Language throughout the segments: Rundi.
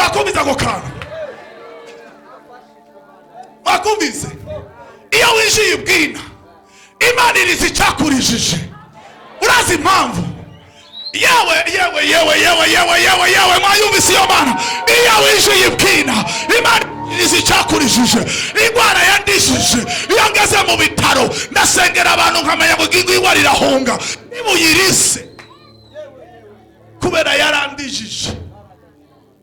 Mwakumvise ako kantu? Mwakumvise? Iyo winjiye ibwina, Imana iriza icyakurijije. Urazi impamvu? Yewe, yewe, yewe, yewe, yewe, yewe, yewe! Mwayumvise iyo Mana? Iyo winjiye ibwina, Imana iriza icyakurijije. Indwara yandishije, iyo ngeze mu bitaro ndasengera abantu, nkamenya ngo ingwara irahunga nibuyirise, kubera yarandijije.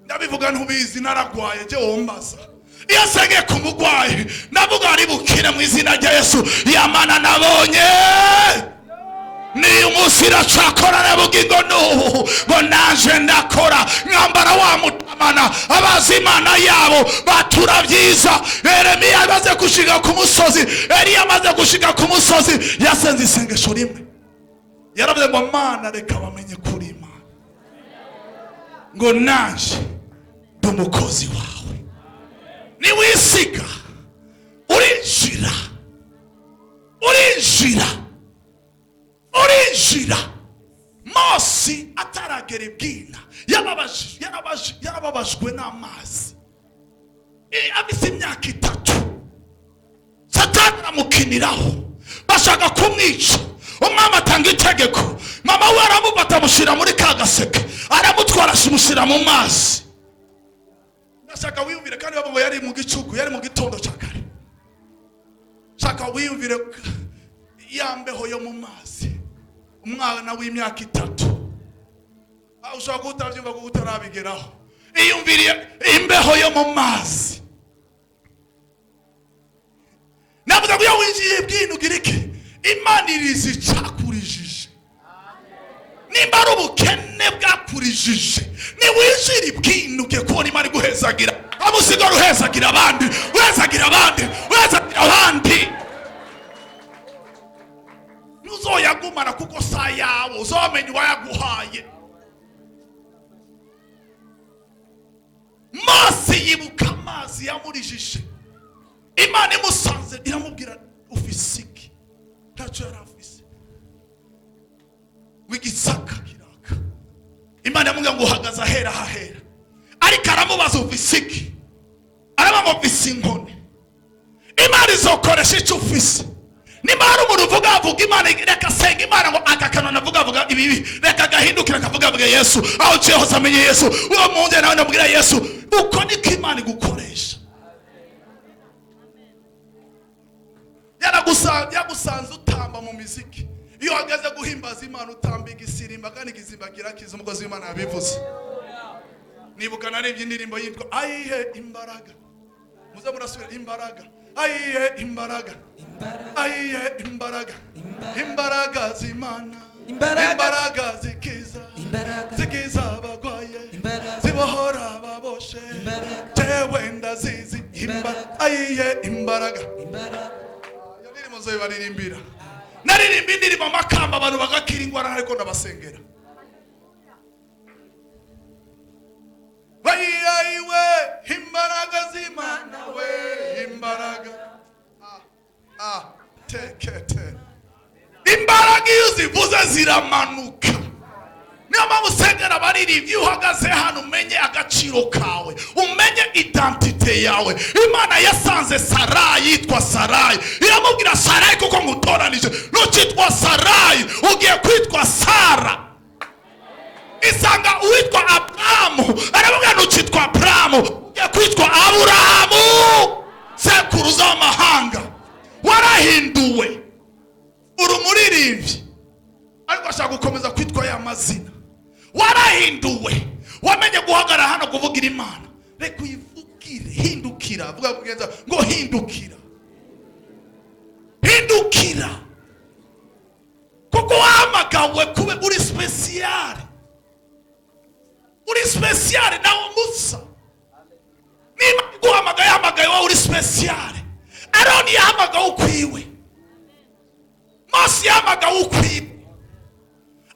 Ndabivuga ntubizi, naragwaye je wombaza. Iyo asengeye ku mugwayi, ndavuga ari bukire mu izina rya Yesu. Yamana nabonye ni umunsi iracakora, nabugingo n'ubu ngo naje ndakora, mwambara wa mutamana. Abazi Imana yabo batura byiza. Yeremiya amaze gushiga ku musozi, Eliya amaze gushiga ku musozi, yasenze isengesho rimwe. Yaravuze ngo: "Mana, reka bamenye kuri Imana, ngo naje ndi umukozi wawe." Niwisiga urinjira, urinjira, urinjira. Mose ataragera ibwina, yarababajwe n'amazi. Afise imyaka 3, Satani aramukiniraho, bashaka kumwica. Umwami atanga itegeko, mama we aramufata, amushyira muri ka gaseke, aramutwara, amushyira mu mazi. Ndashaka wiyumvire kandi, bavuga ngo yari mu gicuku, yari mu gitondo cya kare. Shaka wiyumvire ya mbeho yo mu mazi, umwana w'imyaka 3. Ushobora kuba utabyumva kuko utarabigeraho. Iyumviriye imbeho yo mu mazi. Navuga ngo iyo winjiye bwino, ugira iki? Imana irizi icyakurijije. Nimba ari ubukene bwakurijije, niwinjira ibwino, ugiye kubona Imana iguhezagira, aho usigara uhezagira abandi, uhezagira abandi, uhezagira abandi. Ntuzoyagumana kuko sa yawe, uzamenya uwayaguhaye. Mose yibuka amazi yamurijije. Imana imusanze iramubwira: "Ufise iki?" Ntacyo yari afise. W'igisaka kiraka. Imana yamubwira ngo: "Uhagaze ahera hahera." Ariko aramubaza: "Ufise iki?" Aravuga ngo: "Mfise inkoni." Imana izokoresha icyo ufise. Nimba hari umuntu uvuga avuga Imana, reka senga Imana ngo aka kanwa avuga avuga ibibi, reka gahindukire akavuga avuga Yesu. Aho uciye hose amenye Yesu. Uwo munze nawe ndamubwira Yesu. Uko niko Imana igukoresha. Yagusanze utamba mu miziki. Iyo uhagaze guhimbaza Imana, utamba igisirimba, kandi igisimba kirakiza. Umukozi w'Imana yabivuze. Nibuka narembye indirimbo yitwa "Ayihe Imbaraga". Muze murasubira: imbaraga, ayihe imbaraga, ayihe imbaraga, imbaraga z'Imana. Imbaraga. Imbaraga zikiza. Imbaraga. Zikiza abagwaye. Imbaraga. Zibohora ababoshe. Imbaraga. Jewe ndazizi. Imbaraga. Ayihe imbaraga. Imbaraga. Iyo ndirimbo nzoyibaririmbira. Naririmba indirimbo amakamba, abantu bagakira ingwara, ariko ndabasengera. Bayiyayiwe imbaraga z'Imana we, imbaraga ah tekete. Imbaraga iyo uzivuze ziramanuka. Niyo mpamvu usengera abaririmbyi. Iyo uhagaze hano, umenye agaciro kawe, umenye identité yawe. Imana yasanze Sarayi yitwa Sarayi, iramubwira: "Sarayi, kuko ngutoranije, ntukitwa Sarayi, ugiye kwitwa Sara." Isanga uwitwa Aburamu, aramubwira: "Ntukitwa Aburamu, ugiye kwitwa Aburahamu, sekuruza w'amahanga." Warahinduwe, uri umuririmbyi, ariko ashaka gukomeza kwitwa ya mazina. Warahinduwe, wamenye guhagarara hano kuvugira Imana, reka uyivugire. Hindukira, vuga kugenza ngo: "Hindukira, hindukira," kuko wahamagawe kube uri spécial, uri spécial nawe musa. Niba iguhamagaye, yahamagaye wowe, uri spécial. Aroni yahamagawe ukwiwe, Mose yahamagawe ukwiwe,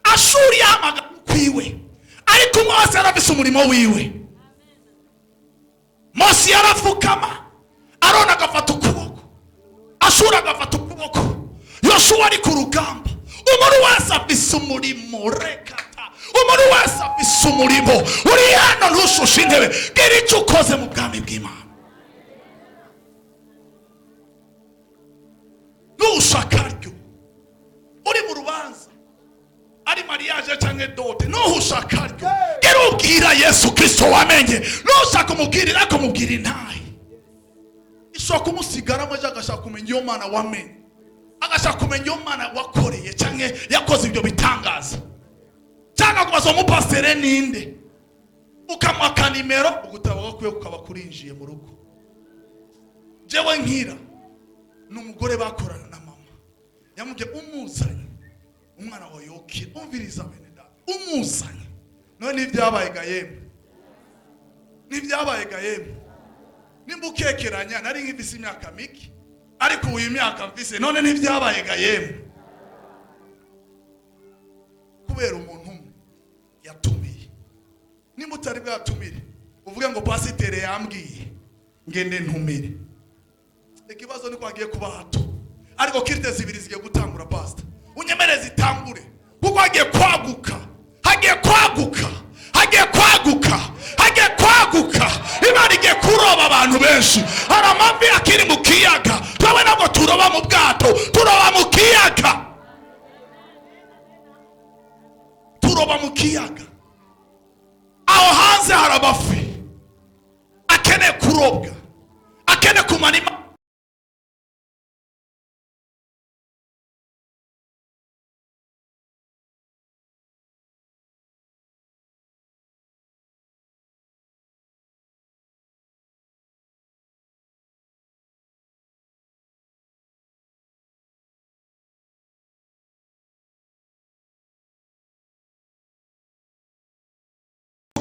Ashuri yahamagawe ukwiwe, ariko umwe wese yarafise umurimo wiwe. Mose yarafukama, Aroni agafata ukuboko, Ashuri agafata ukuboko, Yoshuwa ari ku rugamba. Umuntu wese afise umurimo. Rekata, umuntu wese afise Urafise umurimo. Uri hano, ntushushe intebe. Gira icyo ukoze mu bwami bw'Imana. Nushaka ryo uri mu rubanza, ari mariage cyangwa dot, nushaka ryo gira ubwira Yesu Kristo wamenye. Nushaka umubwirira, ariko mubwira intahe ishobora kumusigaramo ejo, agashaka kumenya iyo Mana wamenye, agashaka kumenya iyo Mana wakoreye cyangwa yakoze ibyo bitangaza, cyangwa kubaza umupasiteri ninde, ukamuha akanimero, ugutaba gakwiye kukaba kurinjiye mu rugo. Jewe nkira ni umugore bakorana na mama, yamubwiye umuzanye umwana wawe yokira. Umviriza bene data, umuzanye none n'ibyabaye ga yemwe, n'ibyabaye ga yemwe. Nimba ukekeranya, nari nk'imfise imyaka mike, ariko ubu iyi myaka mfise, none n'ibyabaye ga yemwe, kubera umuntu umwe yatumiye. Nimba utari bwatumire, uvuge ngo pasiteri yambwiye ngende ntumire. Ikibazo niko hagiye kuba hato, ariko culte zibiri zigiye gutangura. Pasita, unyemere zitangure, kuko hagiye kwaguka, hagiye kwaguka, hagiye kwaguka, hagiye kwaguka. Imana igiye kuroba abantu benshi. Hari amafi akiri mu kiyaga. Twawe ntabwo turoba mu bwato, turoba mu kiyaga, turoba mu kiyaga. Aho hanze hari amafi akeneye kurobwa, akeneye kumara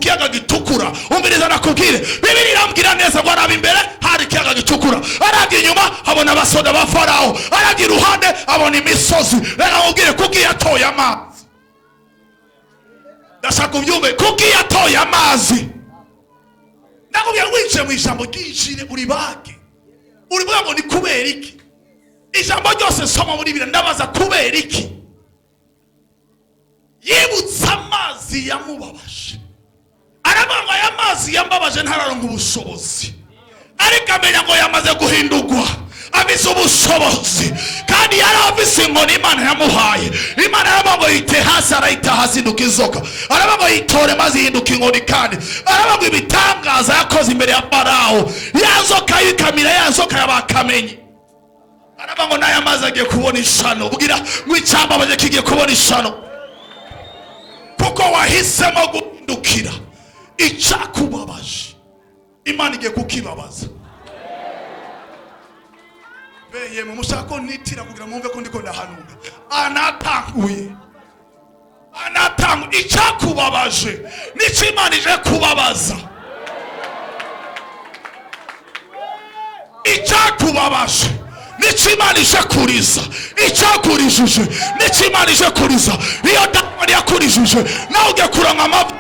kiyaga gitukura. Umviriza nakubwire, Bibiliya irambwira neza ngo araba imbere hari ikiyaga gitukura, arabye inyuma abona abasoda ba Farawo, arabye iruhande abona imisozi. Reka nkubwire, kuko iyo atoye amazi, ndashaka ubyumve, kuko iyo atoye amazi, ndakubwira, winjiye mu ijambo ryinjire uribage, urivuga ngo ni kubera iki? Ijambo ryose nsoma muri Bibiliya ndabaza kubera iki. Yibutse amazi yamubabaje, aravuga ngo aya mazi yambabaje ntararonka ubushobozi, ariko amenya ngo yamaze guhindurwa, afise ubushobozi, kandi yari afise inkoni Imana yamuhaye. Imana yaravuga ngo yite hasi, arayita hasi, hinduka inzoka. Aravuga ngo yitore, maze ihinduka inkoni. Kandi aravuga ngo ibitangaza yakoze imbere ya Farawo, ya nzoka yikamira, ya nzoka yabakamenye. Aravuga ngo n'aya mazi agiye kubona ishano. Bwira ngo icyambabaje kigiye kubona ishano, kuko wahisemo guhindukira. Icyakubabaje Imana igiye kukibabaza. Beye mu mushaka ko nitira kugira mwumve ko ndiko ndahanura. Anatanguye, anatanguye. Icyakubabaje nicyo Imana ije kubabaza. Icyakubabaje nicyo Imana ije kuriza. Icyakurijije nicyo Imana ije kuriza. Iyo dayimoni yakurijije, nawe ugiye kuronka amavuta,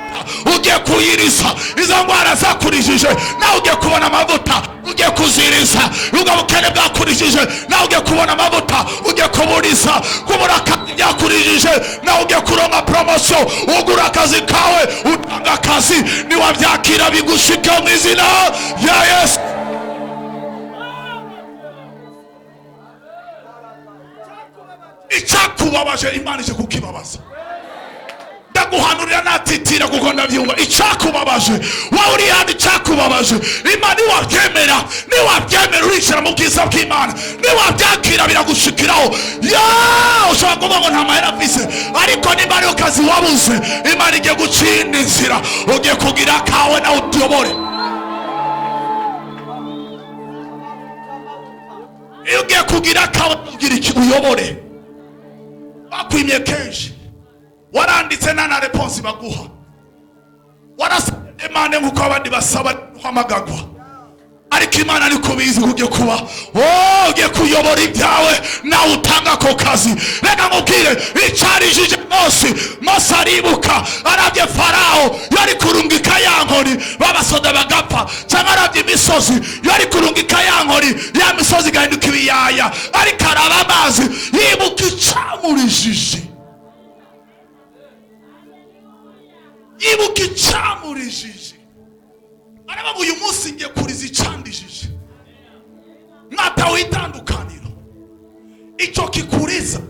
ugiye kuyiriza. Izo ndwara zakurijije, nawe ugiye kubona amavuta, ugiye kuziriza. Ubwo bukene bwakurijije, nawe ugiye kubona amavuta, ugiye kuburiza. Kubura akazi byakurijije, nawe ugiye kuronka promotion, ugura akazi kawe, utanga akazi. Niwabyakira bigushike mu izina rya Yesu. Icyakubabaje Imana ije kukibabaza. Ndaguhanurira natitira kuko ndabyumva. Icyakubabaje, wowe uri hano, icyakubabaje Imana, niwabyemera, niwabyemera uricara mu bwiza bw'Imana. Niwabyakira biragushikiraho. Ya, ushobora kuvuga ngo nta mahera mfise, ariko niba ariyo kazi wabuze, Imana igiye guca inzira, ugiye kugira akawe nawe utuyobore. Iyo ugiye kugira akawe, ugira iki? Uyobore. Bakwimye kenshi, waranditse nta na réponse baguha, warasabye demande nk'uko abandi basaba uhamagagwa, ariko Imana ariko bizi ko ugiye kuba, oh, ugiye kuyobora ibyawe, nawe utanga ako kazi. Reka nkubwire icarijije Mose. Mose aribuka, arabye Farawo, yari kurungika ya nkoni babasoda bagapfa, cyangwa arabye imisozi, yari kurungika ya nkoni, ya misozi igahinduka ibiyaya, ariko araba amazi, yibuka icamurijije. Ibuka icyamurijije, araba uyu munsi ngiye kuriza icandijije. Mwatawe itandukaniro, icyo kikuriza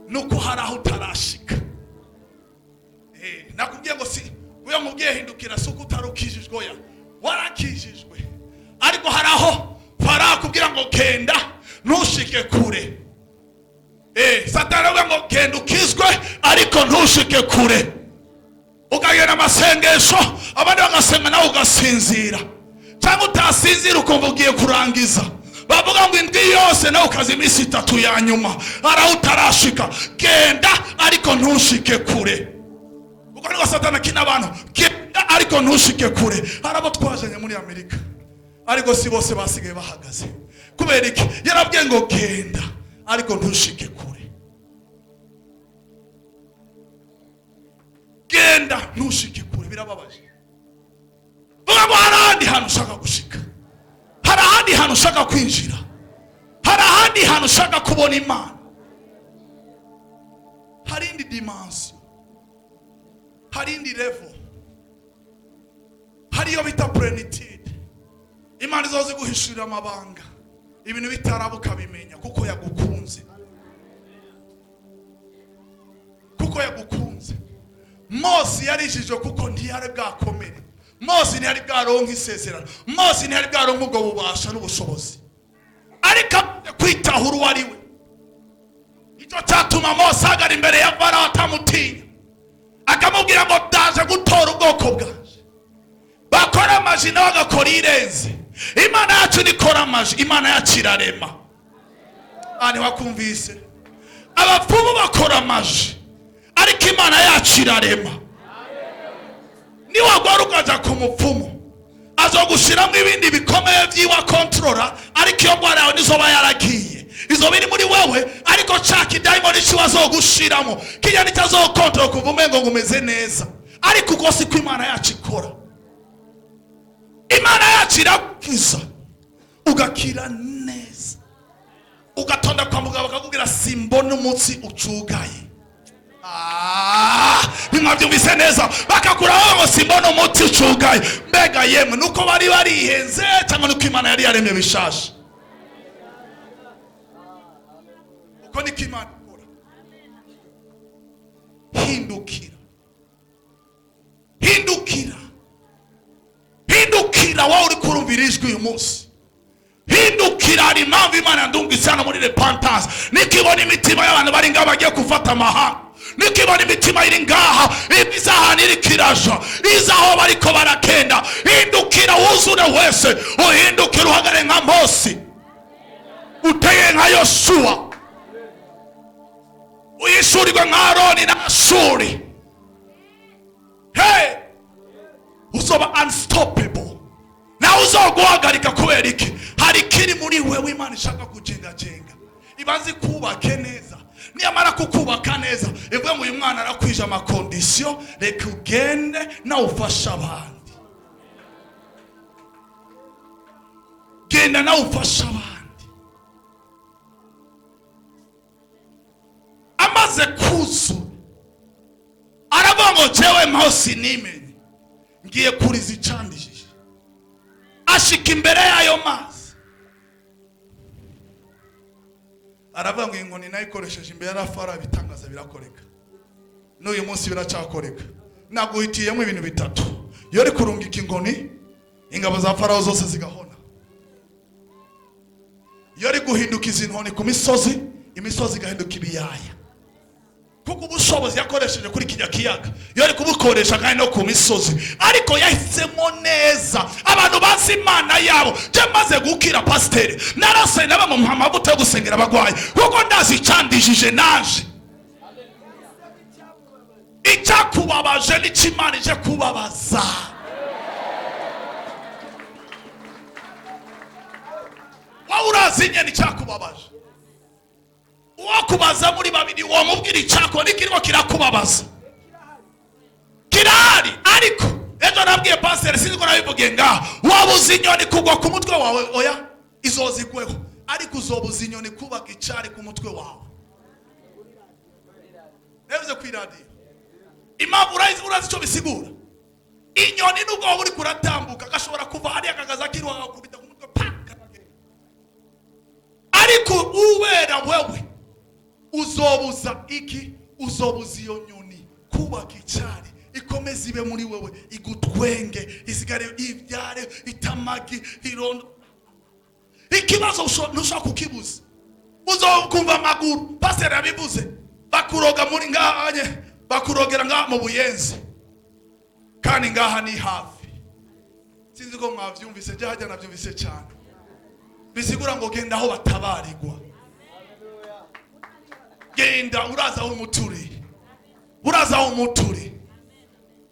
nuko hari aho utarashika. Nakubwiye ngo si uyo mubwiye hindukira, si uko utarukijijwe, oya, warakijijwe, ariko hari aho Farawo akubwira ngo genda ntushike kure. Satani aravuga ngo genda ukizwe ariko ntushike kure, ukagenda amasengesho abandi bagasenga nawe ugasinzira, cyangwa utasinzira ukumva ugiye kurangiza. Bavuga ngo indwi yose, nawe ukaza iminsi 3 ya nyuma. Hari aho utarashika, genda ariko ntushike kure. Kuko niko Satani akina abantu, genda ariko ntushike kure. Hari abo twajanye muri Amerika ariko si bose basigaye bahagaze. Kubera iki? Yarabwiye ngo genda ariko ntushike kure, genda ntushike kure. Birababaje. Vuga ngo hari ahandi hantu ushaka gushika, hari ahandi hantu ushaka kwinjira, hari ahandi hantu ushaka kubona Imana, hari indi dimension, hari indi level, hari iyo bita plenitude. Imana izoze guhishurira amabanga, ibintu bitarabuka bimenya, kuko yagukunze, kuko yagukunze. Mose yarijijwe kuko ntiyari bwakomere, Mose ntiyari bwaronke isezerano, Mose ntiyari bwaronke ubwo bubasha n'ubushobozi, ariko kwitahura uwo ari we. Icyo cyatuma Mose ahagara imbere ya Farawo atamutinya, akamubwira ngo ndaje gutora ubwoko bwanje. Bakora amaji nawe agakora irenze. Imana yacu nikora amaji, Imana yacu irarema. Ani wakumvise? Abapfumu bakora amaji ariko Imana yacu irarema. Niwagwara ukaja ku mupfumu azogushiramo ibindi bikomeye vyiwa kontrola, ariko iyo ngwara yawe nizoba yaragiye, izo biri muri wewe, ariko ca kidayimoni ciwe azogushiramo kirya nicyo azokontrola, kuva umengo ngo umeze neza. Ariko uko siko Imana yacu ikora. Imana yacu iragukiza ugakira neza, ugatonda kwa muganga bakakubwira simbona umutsi ucugaye. Ntimwabyumvise neza? Bakakuraho ngo simbona umuti ucugaye. Mbega yemwe, nuko bari barihenze cyangwa nuko Imana yari yaremye bishasha? Uko niko Imana ikora. Hindukira, hindukira, hindukira. Wowe uri kurumvira ijwi uyu munsi, hindukira. Hari impamvu Imana yandungitse hano muri repentance. Nikibona imitima y'abantu bari ngaha bagiye gufata amahanga, nikibona imitima iri ngaha iza ahantu iri kiraja, iza aho bariko barakenda. Hindukira, wuzure wese, uhindukire, uhagare nka Mose, uteye nka Yosuwa, uyishurirwe nka Aroni na Ashuri. Hey, uzoba unstoppable, nawe uzoguhagarika. Kubera iki? Hari ikiri muri wewe Imana ishaka kujengajenga, ibanze kubake neza. Niyamara kukubaka neza, ivuga ngo uyu mwana arakwije amakondisiyo, reka ugende nawe ufashe abandi. Genda nawe ufashe abandi. Amaze kuzura aravuga ngo jewe Mose nimenye, ngiye kuriza icandijije. Ashika imbere y'ayo mazi aravuga ngo inkoni nayikoresheje imbere ya Farawo, ibitangaza birakoreka, n'uyu munsi biracyakoreka. Naguhitiyemo ibintu bitatu: iyo uri kurungika inkoni, ingabo za Farawo zose zigahona; iyo uri guhindukiza inkoni ku misozi, imisozi igahinduka ibiyaya, kuko ubushobozi yakoresheje kuri kijya kiyaga iyo ari kubukoresha kandi no ku misozi. Ariko yahisemo neza abantu bazi Imana yabo. Je maze gukira, pasiteri narase naba mu amavuta yo gusengera abagwayi, kuko ndazi icandijije naje. Icyakubabaje nicyo Imana ije kubabaza. Wowe urazi nyene icyakubabaje. Uwakubaza muri babiri wamubwira icyako nikiriko kirakubabaza kirahari. Ariko ejo nabwiye pasiteri, sinzi ko nabivugiye ngaho, wabuze inyoni kugwa ku mutwe wawe, oya izozigweho, ariko uzobuza inyoni kubaka icari ku mutwe wawe. Nabivuze ku iradiyo. Impamvu urazi icyo bisigura? Inyoni nubwo waba uri kuratambuka, gashobora kuva hariya kakaza kiruha, kakakubita ku mutwe, pa, kakagenda. Ariko ubera wewe uzobuza iki? Uzobuza iyo nyoni kubaka icyari, ikomeze ibe muri wewe, igutwenge, isigare, ibyare, itamagi, irondo. Ikibazo ntushobora kukibuza. Uzokumva amaguru, pasiteri yabivuze, bakuroga muri ngahanye, bakurogera ngaha mu Buyenzi, kandi ngaha ni hafi. Sinzi ko mwavyumvise, jya hajya navyumvise cyane. Bisigura ngo genda aho batabarirwa, genda uraza aho umuturi, uraza aho umuturi.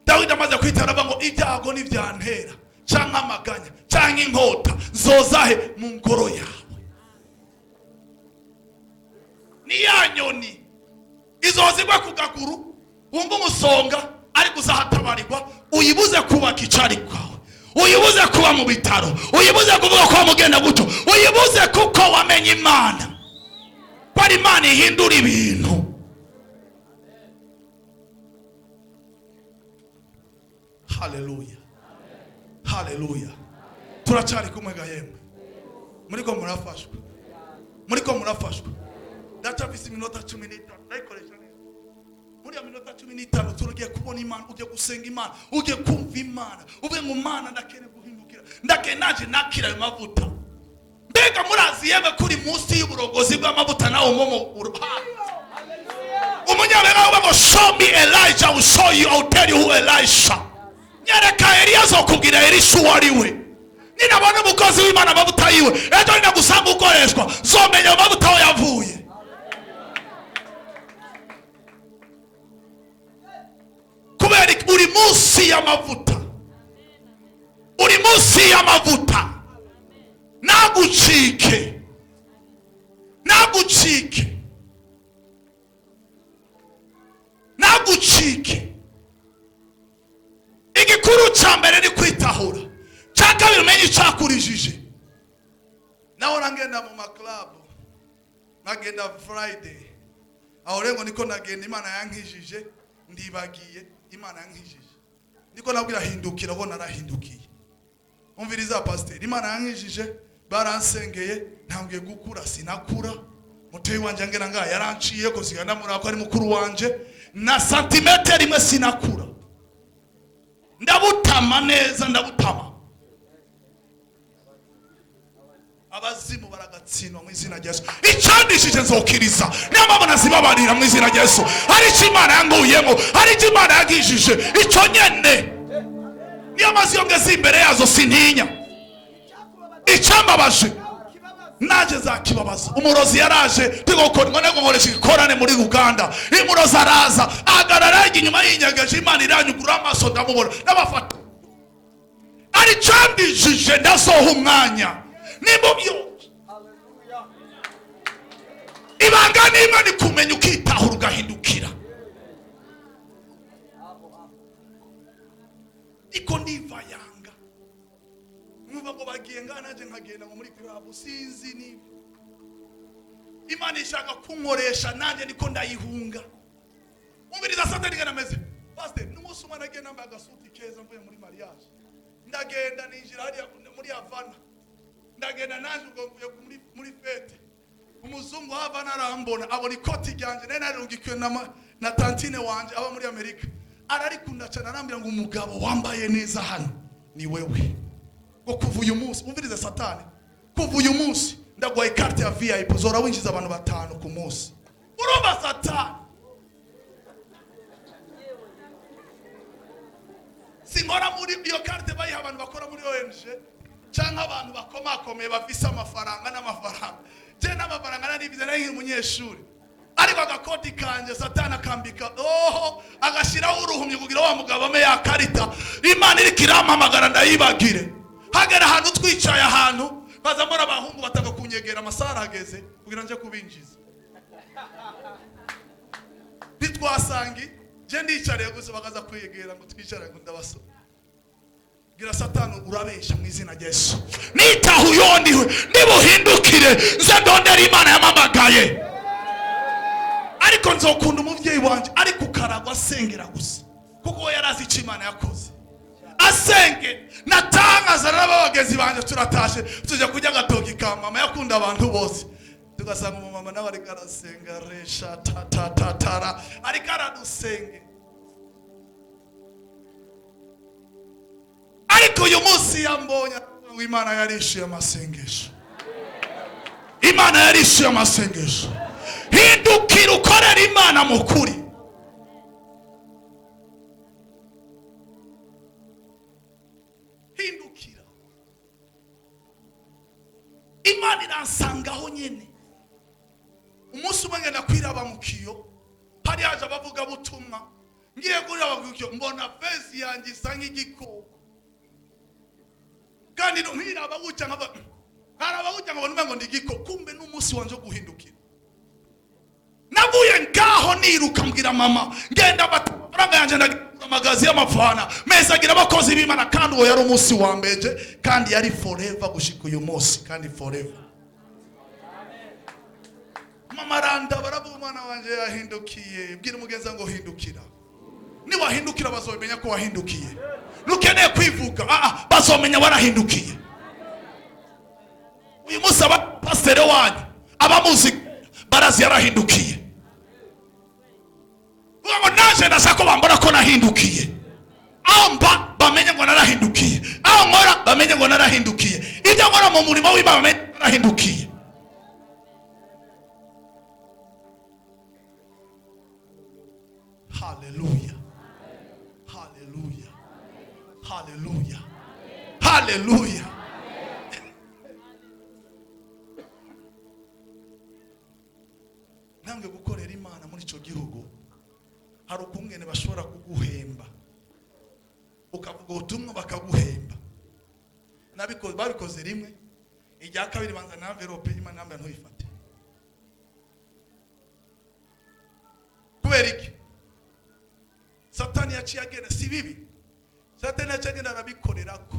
Dawidi amaze kwitara avuga ngo ibyago ntibyantera, canke amaganya, canke inkota, zozahe? Mu ngoro yawe. Ni ya nyoni izozigwa ku gaguru, wumva umusonga, ariko uzahatabarirwa. Uyibuze kubaka icari kwawe, uyibuze kuba mu bitaro, uyibuze kuvuga ko wamugenda gutyo, uyibuze kuko wamenye Imana, ko ari Imana ihindura ibintu. Haleluya, haleluya! Turacyari kumwe ga yemwe? Muriko murafashwa? Muriko murafashwa? Ndacyafise iminota 15, ndayikoresha neza. Muri iyo minota 15 turagiye kubona Imana. Ugiye gusenga Imana, ugiye kumva Imana, uvuge ngo: "Mana, ndakeneye guhindukira, ndakeneye naje nakira ayo mavuta." Mbega murazi yemwe kuri munsi y'uburongozi bw'amavuta? Nawe momo umunyabega uvuga ngo: "Show me Elijah, I will show you, I will tell you who Elisha." Nyereka Eliya, azokubwira Elisha uwo ari we. Ninabona umukozi w'Imana, amavuta yiwe, ejo ninagusanga ukoreshwa, zomenya ayo mavuta aho yavuye. Kubera iki? Uri munsi y'amavuta, uri munsi y'amavuta. Nagucike, nagucike, nagucike. Igikuru cya mbere ni kwitahura, cya kabiri umenye icyakurijije. Naho ngenda mu maklabu, nkagenda Friday, aho rero ngo niko ndagenda. Imana yankijije, ndibagiye Imana yankijije, niko nabwira hindukira, ko narahindukiye. Umviriza pasiteri, Imana yankijije, baransengeye, ntangiye gukura, sinakura. Muteyi wanje angena ngaha yaranciye ko sigana ndamuraba ko ari mukuru wanje, na santimetero imwe sinakura. Ndabutama neza, ndabutama. Abazimu baragatsindwa mu izina rya Yesu. Icyandishije nzokiriza, niyo mpamvu nazibabarira mu izina rya Yesu. Hari icyo Imana yanguyemo, hari icyo Imana yagishije, icyo nyene niyo mazi yo ngeze imbere yazo sintinya. Icyambabaje naje zakibabaza. Umurozi yaraje, tugokora ngo nego nkoresha igikorane muri Uganda. Umurozi araza, ahagarara inyuma yinyegeje. Imana iranyugura amaso, ndamubona, n'abafata. Ari cyandijije, ndasoha umwanya nimba byo. Ibanga nimwe ni kumenya, ukitahura, ugahindukira. Niko ndivayanga, mwumva ngo bagiye ngaha, nanjye nkagenda ngo muri club. Sinzi niba Imana ishaka kunkoresha, nanjye niko ndayihunga. Umviriza, satani ngana ameze. Pastor, n'umunsi umwe nagiye nambaye agasuti keza, mvuye muri mariage, ndagenda ninjira hariya muri Havana. Ndagenda naje ubwo mvuye muri fête. Umuzungu Havana arambona, abona ikoti ryanjye nari narungikiwe na tantine wanje aba muri Amerika, ararikunda cyane. Arambwira ngo: "Umugabo wambaye neza hano ni wewe." Ngo kuva uyu munsi, umvirize satani, kuva uyu munsi ndaguha ikarita ya VIP, uzora winjiza abantu batanu ku munsi. Urumva satani? Sinkora muri iyo carte, bayiha abantu bakora muri ONG cyangwa abantu bakomakomeye bafise amafaranga n'amafaranga. Je n'amafaranga naribize, nari nkiri umunyeshuri. Ariko agakoti kanje satani akambika oho, agashyiraho uruhumyi kugira wa mugabo ame ya karita. Imana iriko irampamagara, ndayibagire. Hagera ahantu twicaye ahantu, baza mbona abahungu batanga kunyegera, amasaha arageze kugira nje kubinjiza. Ntitwasangi, je ndicariye gusa, bakaza kwegera ngo twicare, ngo ndabasoma. Bwira satani: "Urabesha mu izina rya Yesu." Nitaho uyondiwe, nibuhindukire, nze ndondera Imana yamamagaye. Ariko nzokunda umubyeyi wanjye, ariko ukaragwa asengera gusa. Kuko we yari azi icyo Imana yakoze. Asenge natangaza n'ababagenzi banjye, turatashe tujya kurya agatoki ka mama yakunda abantu bose, tugasanga umumama nawe ariko arasenga resha tatatatara, ariko aradusenge. Ariko uyu munsi yambonye ngo Imana yarishyuye amasengesho, Imana yarishyuye amasengesho. Hindukira ukorera Imana mu kuri. Hindukira, Imana iransangaho nyine. Umunsi umwe ngenda kwiraba mu kiyo, hari haje abavugabutumwa. Ngiye kuraba mu kiyo, mbona face yanjye isa nk'igikoko, kandi nkiraba gutya nkaba nkaraba gutya nkabona umengo ndi igikoko, kumbe n'umunsi wanje wo guhindukira. Navuye ngaho niruka, mbwira mama, ngenda amafaranga yanjye, ndagira amagazi y'amafana meza, agira abakozi b'Imana. Kandi uwo yari umunsi wa mbere, kandi yari forever gushika uyu munsi, kandi forever. Mama aranda, baravuga umwana wanjye yahindukiye. Bwira umugenzi ngo hindukira. Niwahindukira bazomenya ko wahindukiye. Ntukeneye kwivuga, ah, ah, bazomenya warahindukiye. Uyu munsi abapasiteri wanyu abamuzi barazi yarahindukiye. Uvuga ngo naje ndashaka ko bambona ko nahindukiye. Aho mba bamenye ngo narahindukiye, aho nkora bamenye ngo narahindukiye, ibyo nkora mu murimo w'Imana bamenye ngo narahindukiye. Haleluya, haleluya, haleluya, haleluya! Ntambwe gukorera Imana muri icyo gihugu, hari ukungene bashobora kuguhemba, ukavuga ubutumwa bakaguhemba. Babikoze rimwe, irya kabiri banza na enveloppe. Imana yambaye ntuyifate. Kubera iki? Satani yaciye agenda, si bibi, Satani yaciye agenda arabikorerako.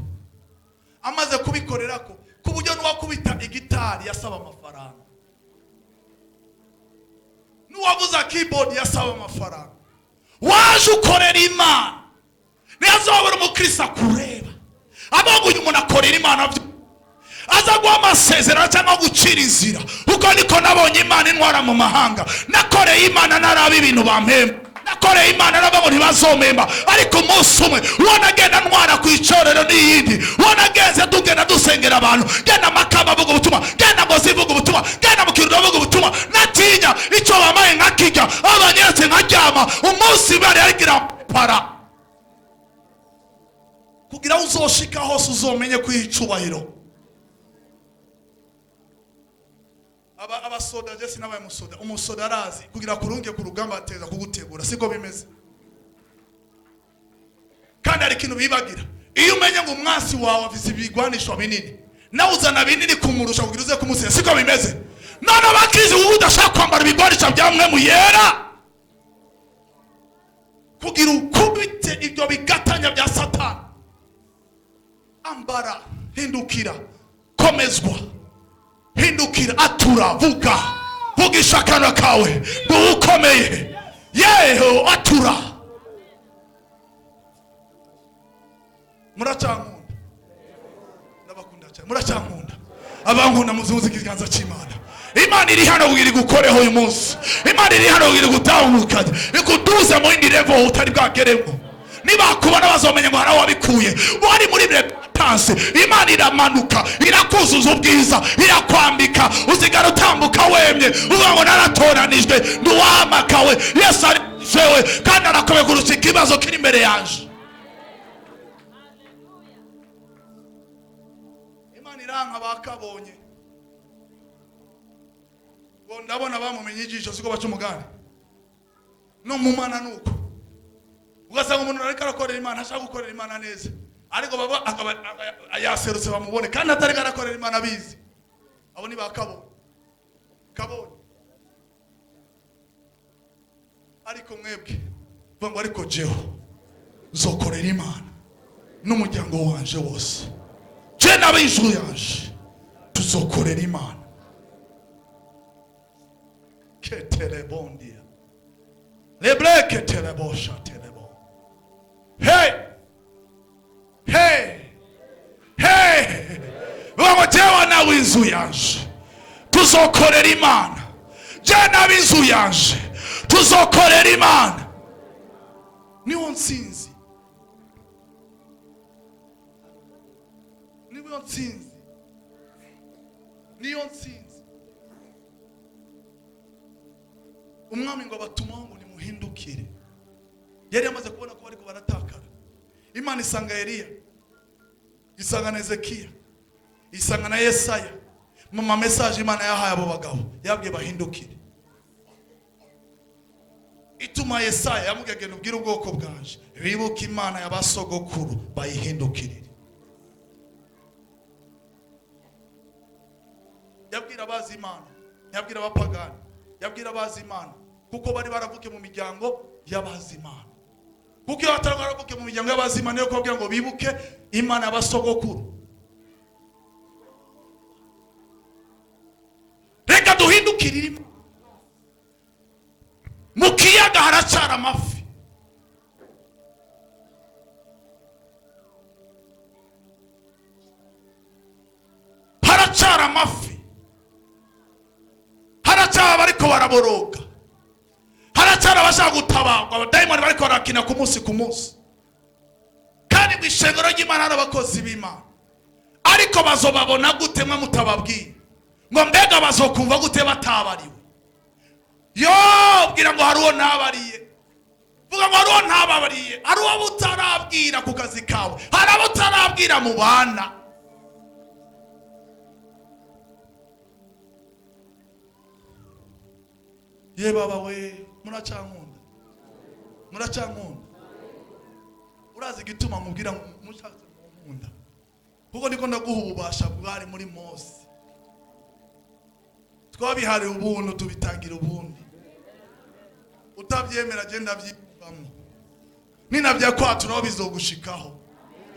Amaze kubikorerako, ku buryo n'uwakubita igitari yasaba amafaranga, n'uwabuza keyboard yasaba amafaranga. Waje ukorera Imana, niyo azobora umukristo akureba avuga uyu muntu akorera Imana, aza guha amasezerano cyangwa gucira inzira. Kuko niko nabonye Imana intwara mu mahanga. Nakoreye Imana naraba ibintu bampemba, nakoreye Imana nabo ngo ntibazomemba. Ariko umunsi umwe uwo nagenda ntwara ku icorero n'iyindi, uwo nagenze tugenda dusengera abantu, genda Makamba avuga ubutumwa, genda Ngozi ivuga ubutumwa, genda mu Kirundo avuga ubutumwa, natinya icyo bamaye nkakijya, aho banyeretse nkaryama. Umunsi bari yagira para kugira aho uzoshika hose uzomenye kwiha icubahiro. Aba abasoda, je sinabaye umusoda. Umusoda arazi kugira kurunge ku rugamba ateza kugutegura, siko bimeze? Kandi hari ikintu bibagira: iyo umenye ngo umwasi wawe afise ibigwanisho binini, nawe uzana binini kumurusha kugira uze kumusiga, siko bimeze? None abakristo ubu udashaka kwambara ibigwanisho bya mwe mu yera kugira ukubite ibyo bigatanya bya Satani. Ambara, hindukira, komezwa, hindukira, atura, vuga, vugisha akanwa kawe ngo ukomeye yeho, atura. Muracyankunda? Ndabakunda cyane. Muracyankunda? Abankunda muzunguze ikiganza cy'Imana. Imana iri hano kugira igukoreho uyu munsi. Imana iri hano kugira igutahukanye, ikuduze mu yindi level utari bwageremo. Nibakubona bazomenya ngo hari aho wabikuye, wari muri repentance. Imana iramanuka, irakuzuza ubwiza, irakwambika, usigara utambuka wemye, uvuga ngo naratoranijwe, nduwahamagawe, Yesu ari jewe, kandi arakomeye kurusha ikibazo kiri imbere yanje. Imana iranka bakabonye ngo ndabona bamumenye ijisho, siko baca umugani? No mu mana nuko ugasanga umuntu ariko arakorera Imana, ashaka gukorera Imana neza, ariko baba akaba yaserutse bamubone kandi atariko arakorera Imana abizi. Abo ni bakabonye kabonye. Ariko mwebwe vuga ngo ariko jeho nzokorera Imana n'umuryango wanje wose, je n'ab'inzu yanje tuzokorera Imana. Ketelebondia lebreke telebosha telebo. Hey, hey, hey! Vuga ngo jewe nawe inzu yanje tuzokorera Imana. Jewe nawe inzu yanje tuzokorera Imana. Niwo ntsinzi, niyo ntsinzi, niyo ntsinzi. Umwami ngo abatumaho ngo nimuhindukire. Yari yamaze kubona ko bariko baratakara. Imana isanga Eliya, isanga na Ezekiya, isanga na Yesaya. Mu ma message Imana yahaye abo bagabo, yabwiye bahindukire. Ituma Yesaya, yamubwiye: "Genda ubwire ubwoko bwanje bibuke Imana y'abasogokuru, bayihindukirire." Yabwira abazi Imana, yabwira abapagani, yabwira abazi Imana, kuko bari baravuke mu miryango y'abazi Imana. Kuko iyo batari baravuke mu miryango y'abazi Imana, yo kubabwira ngo bibuke Imana y'abasogokuru. Reka duhindukirire Imana. Mu kiyaga haracara amafi. Haracara amafi, haracara abariko baraboroga, haracara abashaka gutabarwa, abadayimoni bariko barakina ku munsi ku munsi. Kandi mu ishengero ry'Imana hari abakozi b'Imana, ariko bazobabona gute mwe mutababwiye? Ngo mbega bazokumva gute batabariwe? Yo, bwira ngo hari uwo ntabariye. Vuga ngo hari uwo ntababariye. Hari uwo utarabwira ku kazi kawe, hari abo utarabwira mu bana. Ye baba we, muracankunda, muracankunda. Urazi igituma mubwira ngo mushatse munkunda? Kuko niko ndaguha ububasha bwari muri Mose. Twabihariye ubuntu, tubitangira ubundi. Utabyemera, genda byivamo. Ninabyakwatura bizogushikaho.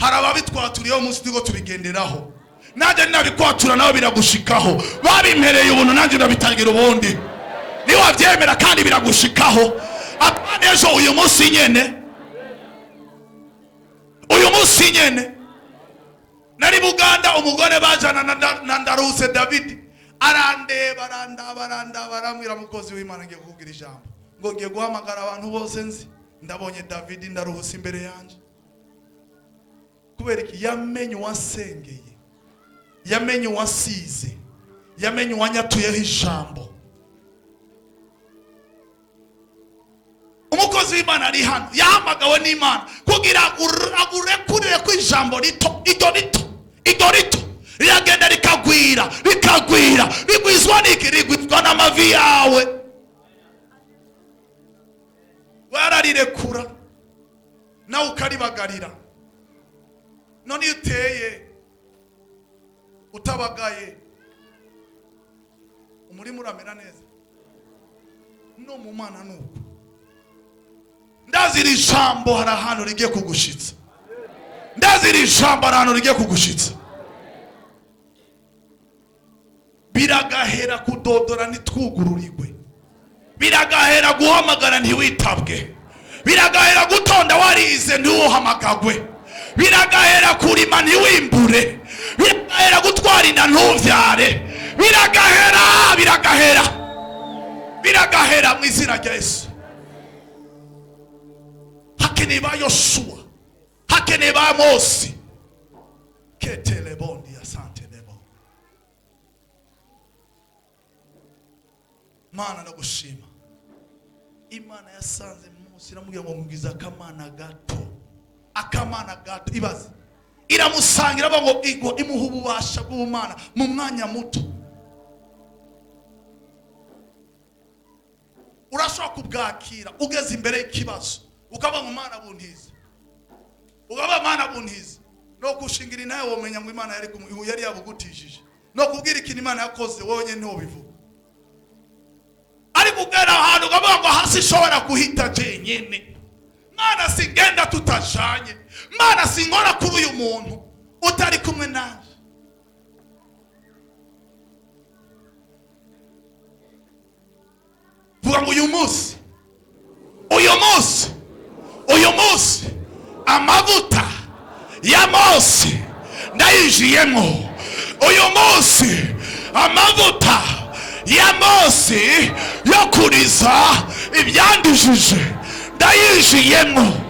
Hari ababitwaturiyeho umunsi turiko tubigenderaho. Nanjye ninabikwatura nawe biragushikaho. Babimpereye ubuntu, nanjye ndabitangira ubundi. Niwabyemera kandi biragushikaho. Apana ejo, uyu munsi nyene, uyu munsi nyene. Nari Buganda, umugore bajana na Ndaruse David arandeba, arandaba, arandaba, arambwira: "Mukozi w'Imana, ngiye kukubwira ijambo." Ngo ngiye guhamagara abantu bose nzi, ndabonye David Ndaruhuse imbere yanjye. Kubera iki? Yamenye uwasengeye, yamenye uwasize, yamenye uwanyatuyeho ijambo. Umukozi w'Imana ari hano, yahamagawe n'Imana kugira agurekurire ko ijambo rito, iryo rito, iryo rito riragenda rikagwira, rikagwira. Rigwizwa n'iki? Rigwizwa n'amavi yawe. Wararirekura nawe ukaribagarira. None iyo uteye utabagaye, umurima uramera neza? No mu Mana nuko. Ndazi iri jambo hari ahantu rigiye kugushitsa. Ndazi iri jambo hari ahantu rigiye kugushitsa. Biragahera kudodora ntitwugururirwe, biragahera guhamagara ntiwitabwe, biragahera gutonda warize ntiwuhamagagwe, biragahera kurima ntiwimbure, biragahera gutwara inda ntuvyare. Biragahera, biragahera, biragahera mu izina rya Yesu. Hakeneye ba Yosuwa, hakeneye ba Mose. Ketelebondi ya santelebo. Mana, ndagushima. Imana yasanze Mose, iramubwira ngo mubwiza akamana gato, akamana gato. Ibaze, iramusanga, iravuga ngo igwa, imuha ububasha bw'ubumana mu mwanya muto. Urashobora kubwakira ugeze imbere y'ikibazo, ukaba mu Mana buntize, ukaba Mana buntize. No gushingira nawe womenya ngo Imana yari yabugutishije. No kubwira ikintu Imana yakoze, wowe nyine ntiwobivuga. Ariko ugera ahantu ukavuga ngo hasi ishobora guhita jenyine. Mana, singenda tutajanye. Mana, sinkora kuri uyu muntu utari kumwe nanjye. Vuga ngo uyu munsi, uyu munsi, uyu munsi Amavuta ya Mose ndayinjiyemo uyu munsi. Amavuta ya Mose yo kuriza ibyandijije ndayinjiyemo.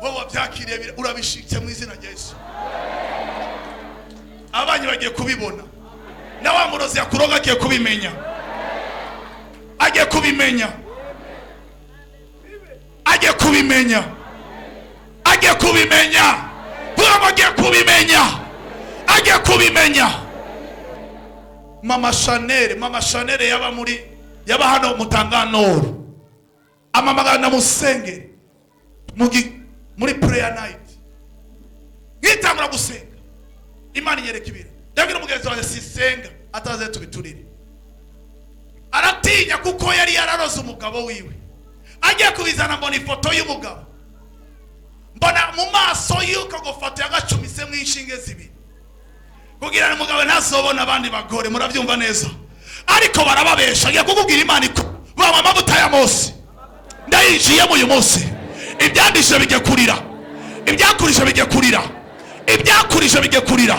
Wowe wabyakiriye, urabishitse mu izina rya Yesu. Abanyi bagiye kubibona, na wa murozi yakuroga agiye kubimenya, agiye kubimenya, agiye kubimenya, agiye kubimenya. Vuga ngo agiye kubimenya, agiye kubimenya. Mama Chanel, Mama Chanel yaba muri, yaba hano Mutanganoro, amamagana na musenge muri prayer night. Nkitangura gusenga, Imana inyereka ibintu. Ndabwira umugenzi wanjye, sisenga ataze tubiturire. Aratinya kuko yari yararoze umugabo wiwe. Agiye kubizana, mbona ifoto y'umugabo, mbona mu maso y'uko ngo foto yagacumisemo inshinge zibiri kugira ngo umugabo ntazobone abandi bagore. Murabyumva neza? Ariko barababesha. Ngiye kukubwira, Imana iko banywa amavuta ya Mose, ndayinjiyemo uyu munsi. Ibyandishije bijya kurira, ibyakurije bijya kurira, ibyakurije bijya kurira,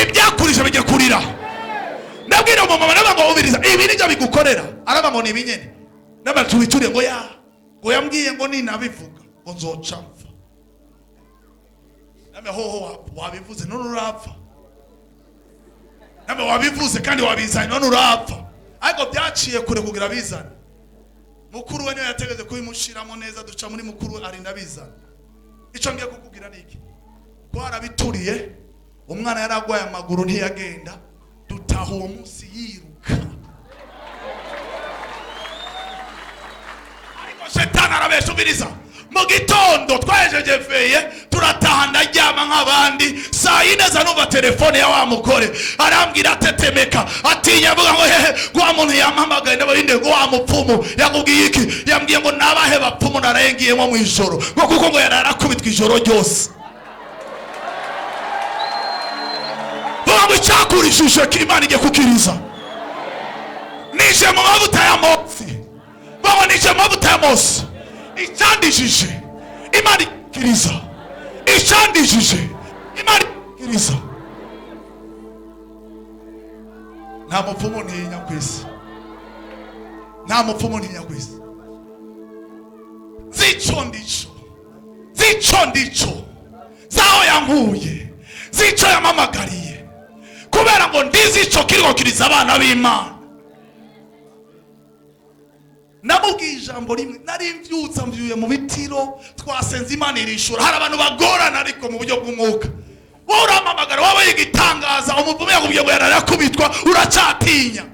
ibyakurije bijya kurira. Ndabwira umumama, ndavuga ngo ubiriza ibi nibyo bigukorera. Araba ngo ni ibinyene n'abatubituriye, ngo ya ngo yambwiye ngo ninabivuga ngo nzoca mpfa. Name hoho wabivuze none urapfa. Name wabivuze kandi wabizanye none urapfa. Ariko byaciye kure kugira bizane. Mukuru we niwe yategetse kubimushiramo neza, duca muri mukuru we arinda bizana. Icyo ngiye kukubwira ni iki? Twarabituriye, umwana yaragwaye amaguru ntiyagenda, dutaha uwo munsi yiruka. Ariko shetani arabesha. Umviriza, mu gitondo twahejeje veillée, turataha, ndaryama nk'abandi. Saa 4 za numva telefone ya wa mugore, arambwira atetemeka, atinya, avuga ngo hehe, ngo wa muntu yampamagaye. Ndabarinde ngo wa mupfumu yakubwiye iki? Yambwiye ngo nabahe bapfumu narengiyemo mu ijoro, ngo kuko ngo yari arakubitwa ijoro ryose. Vuga ngo icyakurishije Imana igiye kukiriza. Nije mu mavuta ya Mose. Vuga ngo nije mu mavuta ya Mose. Icyandijije Imana ikiriza, icyandijije Imana ikiriza. Nta mupfumu ntinya ku isi, nta mupfumu ntinya ku isi. Zico ndico, zico ndico, zaho yankuye, zico yampamagariye, kubera ngo ndizi ico kiriko kiriza abana b'Imana. Namubwiye ijambo rimwe, nari mbyutsa mbyuye mu bitiro, twasenze Imana irishura. Hari abantu bagorana, ariko mu buryo bw'umwuka wowe urampamagara, waba igitangaza. Umuvumo yakubwiye ngo yararakubitwa, uracyatinya.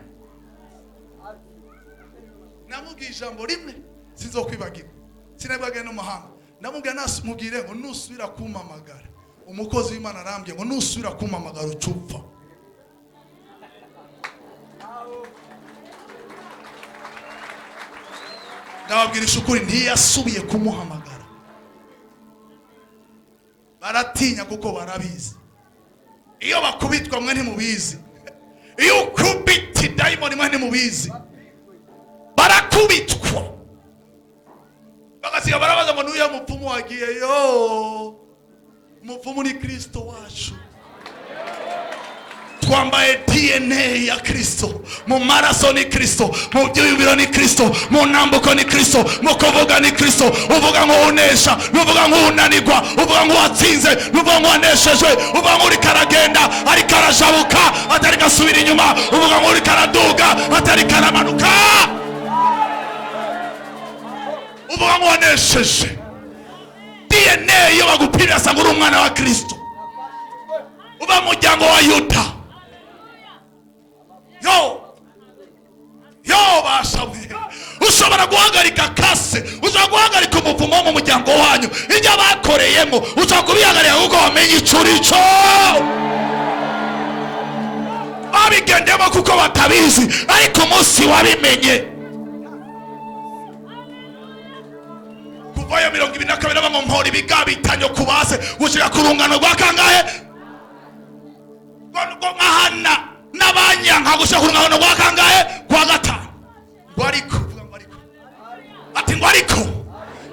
Namubwiye ijambo rimwe sinzokwibagirwa, sinabwagiye no muhanga. Ndamubwira, mubwire ngo nusubira kumpamagara, umukozi w'Imana arambwiye ngo nusubira kumpamagara ucupfa. Ndababwirisha ukuri, ntiyasubiye kumuhamagara. Baratinya kuko barabizi iyo bakubitwa. Mwe ntimubizi iyo ukubita idayimoni, mwe ntimubizi. Barakubitwa bagasiga barabaza ngo n'uyu mupfumu wagiye yo. Umupfumu ni Kristo wacu. Twambaye DNA ya Kristo mu maraso, ni Kristo mu byiyumviro, ni Kristo mu ntambuko, ni Kristo mu kuvuga, ni Kristo. Uvuga nk'unesha, nuvuga nk'unanirwa, uvuga nk'uwatsinze, nuvuga nk'uwaneshejwe, uvuga nk'uriko aragenda ariko arajabuka atari gasubira inyuma, uvuga nk'uriko araduga atari karamanuka, uvuga nk'uwanesheje. DNA iyo bagupimye asanga uri umwana wa Kristo, uba mu muryango wa Yuda. Yo yo, bashamwe, ushobora guhagarika kase, ushobora guhagarika umuvumo wo mu muryango wanyu, ibyo bakoreyemo ushobora kubihagarika kuko wamenye icyo uri cyo. Babigendemo kuko batabizi, ariko umunsi wabimenye, kuvayo 22 bava mu mpora ibigabitanyo kubase gushika ku rungano rwa kangahe, ngo nkahana. N'abanyanka gushika ku rungano rwa kangahe? Rwa gatanu. Ngo ariko, vuga ngo ariko, ati ngo ariko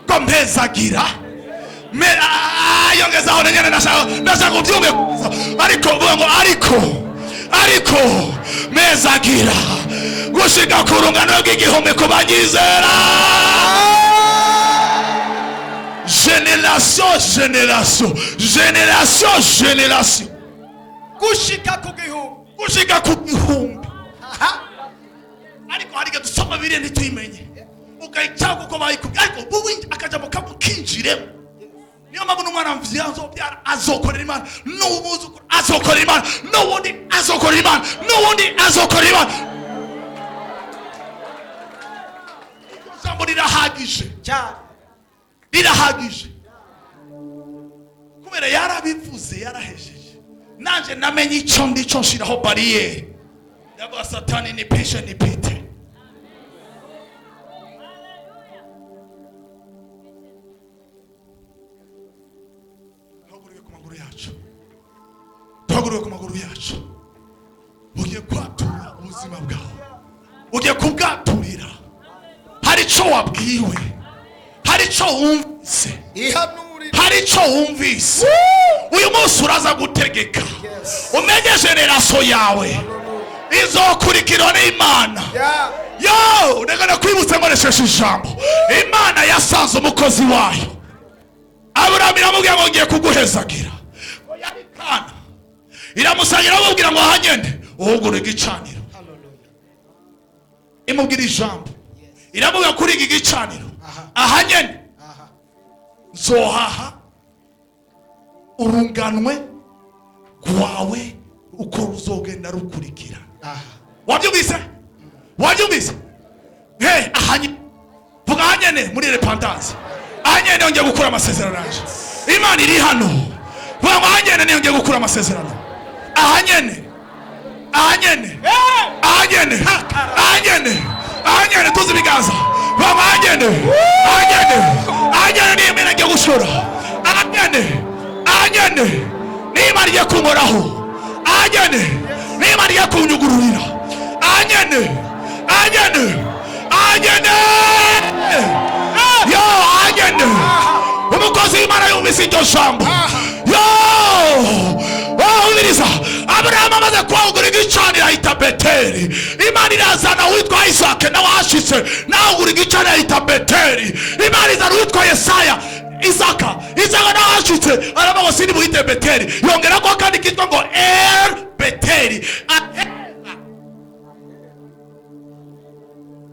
ngo mpezagira. Yongezaho nyene, ndashaka ubyumve. Ariko vuga ngo ariko, ariko mezagira gushika ku rungano rw'igihumbi ku banyizera. Génération, génération, génération, génération. Gushika ku gihumbi. Gushika ku gihumbi. Aha. Ariko hari igihe dusoma biriya ntituyimenye, ugayicaho kuko bayikubwiye, ariko wowe akajambo kamukinjiremo. Niyo mpamvu n'umwana nzobyara azokorera Imana, n'umwuzukuru azokorera Imana, n'uwundi azokorera Imana, n'uwundi azokorera Imana. Iryo jambo rirahagije. Cyane. Rirahagije kubera yarabivuze, yarahejeje. Nanje namenye icyo ndico, nshiraho bariyeri, ndavuga: "Satani, nipishe nipite." Duhaguruke ku maguru yacu, duhaguruke ku maguru yacu. Ugiye kwatura ubuzima bwawe, ugiye kubwaturira. Hari icyo wabwiwe, hari icyo wumvise. Ihanurire. Hari icyo wumvise. Uyu munsi uraza gutegeka. Umenye génération yawe izokurikirwa n'Imana. Yo, reka nakwibutse nkoresheje ijambo. Imana yasanze umukozi wayo Aburahamu, iramubwira ngo ngiye kuguhezagira. Ngo yari kana iramusanga, iramubwira ngo ahanyende uhugure igicaniro. Imubwira ijambo, iramubwira kuri iki gicaniro ahanyene nzohaha urunganwe rwawe uko ruzogenda rukurikira. Wabyumvise? Wabyumvise? He ahanye, vuga ahanyene muri repentance, ahanyene yongeye gukura amasezerano yanje. Imana iri hano. Vuga ngo ahanyene niyongeye gukura amasezerano, ahanyene, ahanyene, ahanyene, ahanyene, ahanyene. Tuzi ibiganza. Vuga ngo ahanyene, ahanyene, ahanyene niyo Imana igiye gushora. Ahanyene, ahanyene niyo Imana igiye kunkoraho. Ahanyene niyo Imana igiye kunyugururira. Ahanyene, ahanyene, ahanyene, yo ahanyene. Umukozi w'Imana yumvise iryo jambo. Yo, umviriza, Aburahamu amaze kwagura igicaniro ahita Beteli. Imana irazana uwitwa Isake, nawe ahashitse nawugura igicaniro ahita Beteli. Imana izana uwitwa Yesaya, Isaka. Isaka nawe ahashitse aravuga ngo sindi buhite Beteli, yongera ko kandi kitwa ngo El Beteli.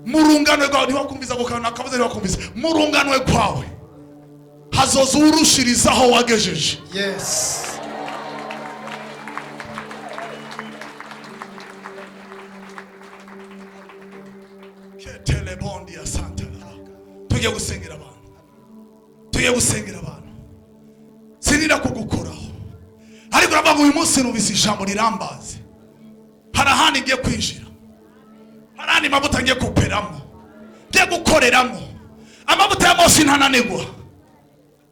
Mu rungano rwawe, ntiwakumviza ako kantu akavuze, ntiwakumviza. Mu rungano rwawe hazoza urushirizaho wagejeje. Yes. Ketelebondi ya santara. Tugiye gusengera abantu, tugiye gusengera abantu. Sinira kugukoraho, ariko uravuga ngo uyu munsi numvise ijambo rirambaze. Hari ahandi ngiye kwinjira, hari ahandi mavuta ngiye kuperamo, ngiye gukoreramo. Amavuta ya Mose ntananigwa.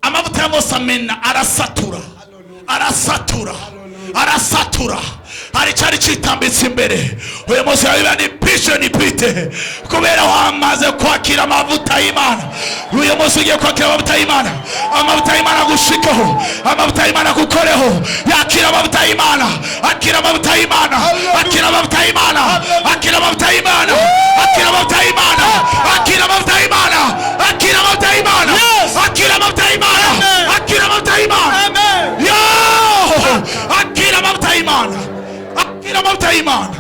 Amavuta ya Mose amena, arasatura, arasatura, arasatura. Hari cyari cyitambitse imbere. Uyu munsi yabiba nipishe nipite, kubera wamaze kwakira amavuta y'Imana. Uyu munsi ugiye kwakira amavuta y'Imana. Amavuta y'Imana agushikeho, amavuta y'Imana agukoreho. Yakira amavuta y'Imana, akira amavuta y'Imana, akira amavuta y'Imana, akira amavuta y'Imana, akira amavuta y'Imana, akira amavuta y'Imana, akira amavuta y'Imana, akira amavuta y'Imana, akira amavuta y'Imana. Amen. Yo, akira amavuta y'Imana, akira amavuta y'Imana.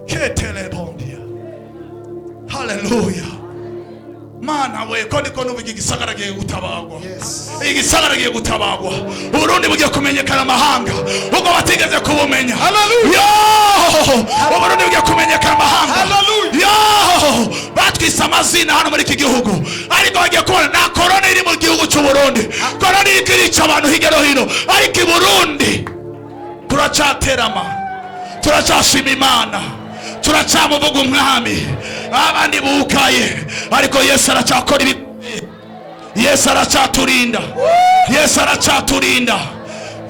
Ketelebondia, haleluya. Mana we, ko niko numva iki gisagara giye gutabagwa. Yes. Igisagara giye gutabagwa. Uburundi bugiye kumenyekana amahanga ubwo batigeze kubumenya. Yo, Uburundi bugiye kumenyekana amahanga. Hallelujah. Yo, batwise amazina hano muri iki gihugu, ariko bagiye kubona nta korona iri mu gihugu cy'Uburundi. Korona iriko irica abantu hirya no hino, ariko i Burundi turacyaterama, turacyashima Imana, turacyamuvuga umwami. Abandi bukaye, ariko Yesu aracyakora ibi. Yesu aracyaturinda, Yesu aracyaturinda,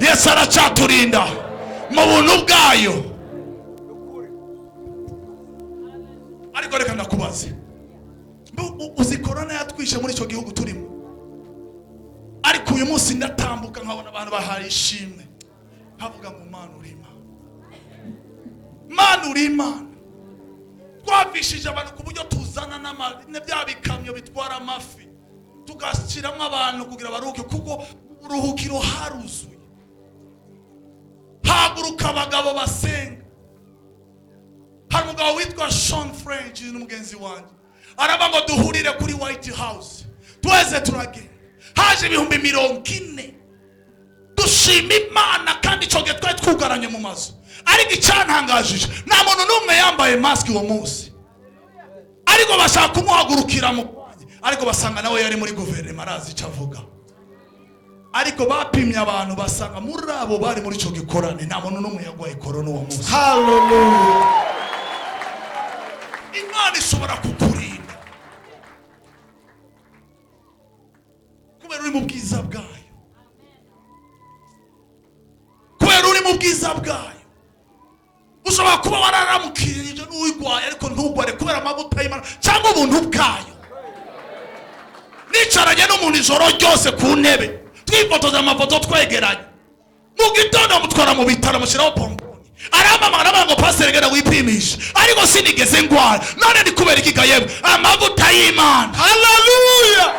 Yesu aracyaturinda mu buntu bwayo. Ariko reka ndakubaze. Uzi korona yatwishe muri icyo gihugu turimo, ariko uyu munsi ndatambuka nkabona abantu bahaye ishimwe, nkavuga ngo: "Mana, uri Imana, Mana, uri Imana." Twapfishije abantu ku buryo tuzana na bya bikamyo bitwara amafi, tugashyiramo abantu kugira baruhuke, kuko uruhukiro haruzuye. Haguruka abagabo basenga. Hari umugabo witwa Sean French n'umugenzi wanjye, araba ngo duhurire kuri White House. Twese turagenda, haje 40,000 dushima Imana. Kandi icyo gihe twari twugaranye mu mazu, ariko icyantangajije, nta muntu n'umwe yambaye masike uwo munsi. Ariko bashaka kumuhagurukira mu, ariko basanga nawe yari muri guverinoma, arazi icyo avuga. Ariko bapimye abantu, basanga muri abo bari muri icyo gikorane nta muntu n'umwe yarwaye korona uwo munsi. Hallelujah. Imana ishobora kukurinda kubera uri mu bwiza bwayo, kubera uri mu bwiza bwayo. Ushobora kuba wararamukirije n'uyirwaye, ariko ntugware kubera amavuta y'Imana cyangwa ubuntu bwayo. Nicaranye n'umuntu ijoro ryose ku ntebe, twifotoza amafoto twegeranye. Mu gitondo mutwara mu bitaro, mushyiraho pomponi. Arampamagara, aravuga ngo: "Pasiteri, genda wipimishe." Ariko sinigeze ndwara. None ni kubera iki ga? Yemwe, amavuta y'Imana. Hallelujah.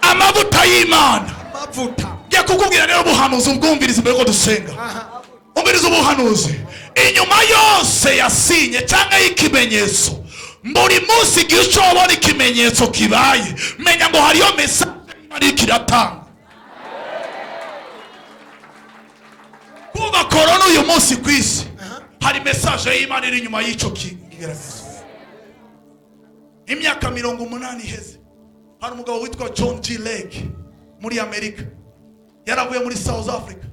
Amavuta y'Imana. Amavuta. Ngiye kukubwira rero ubuhanuzi, ubwumviriza mbere ko dusenga. Umviriza ubuhanuzi. Inyuma yose yasinye cyangwa y'ikimenyetso, buri munsi igihe uco ubona ikimenyetso kibaye, menya ngo hariyo message Imana iriko iratanga. Kuva korona uyu munsi ku isi, hari message y'Imana iri inyuma y'icyo kigerageza. Imyaka 80 iheze, hari umugabo witwa John G. Lake muri Amerika. Yaravuye muri South Africa,